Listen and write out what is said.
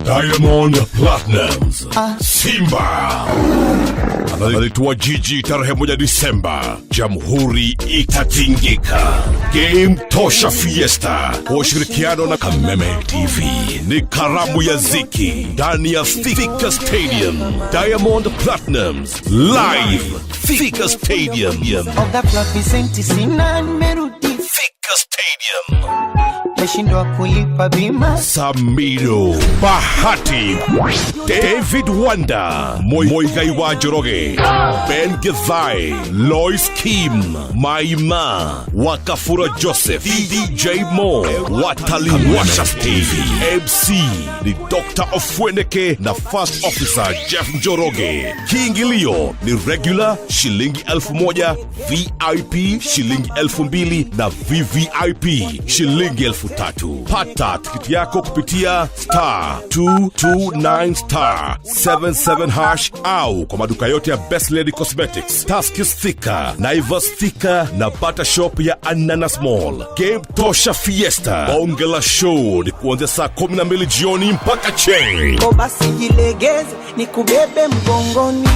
Diamond Platnumz, Simba analitua jiji tarehe 1 Disemba. Jamhuri itatingika. Game Tosha Fiesta kwa ushirikiano na Kameme TV ni karamu ya ziki ndani ya Thika Stadium. Diamond Platnumz live Thika Stadium. Ghafla visenti sina, nimerudi Thika Stadium. Meshindwa kulipa bima. Samidoh, Bahati, David Wonder, Muigai wa Njoroge, Ben Githae, Lois Kim, Maima, Wakafura Joseph, DJ Mo, Wataliwasha TV, MC ni Dr. Ofweneke na First Officer Jeff Njoroge. Kiingilio ni regular shilingi 1000, VIP shilingi 2000 na VVIP shilingi 3000. Pata tikiti yako kupitia *229*77# au kwa maduka yote ya Best Lady Cosmetics, Tuskys Thika, Naivas Thika na Bata Shop ya Ananas Mall. Game Tosha Fiesta, bonge la show ni kuanzia saa 12 jioni mpaka cheng. Ko basi jilegeze, nikubebe mgongoni.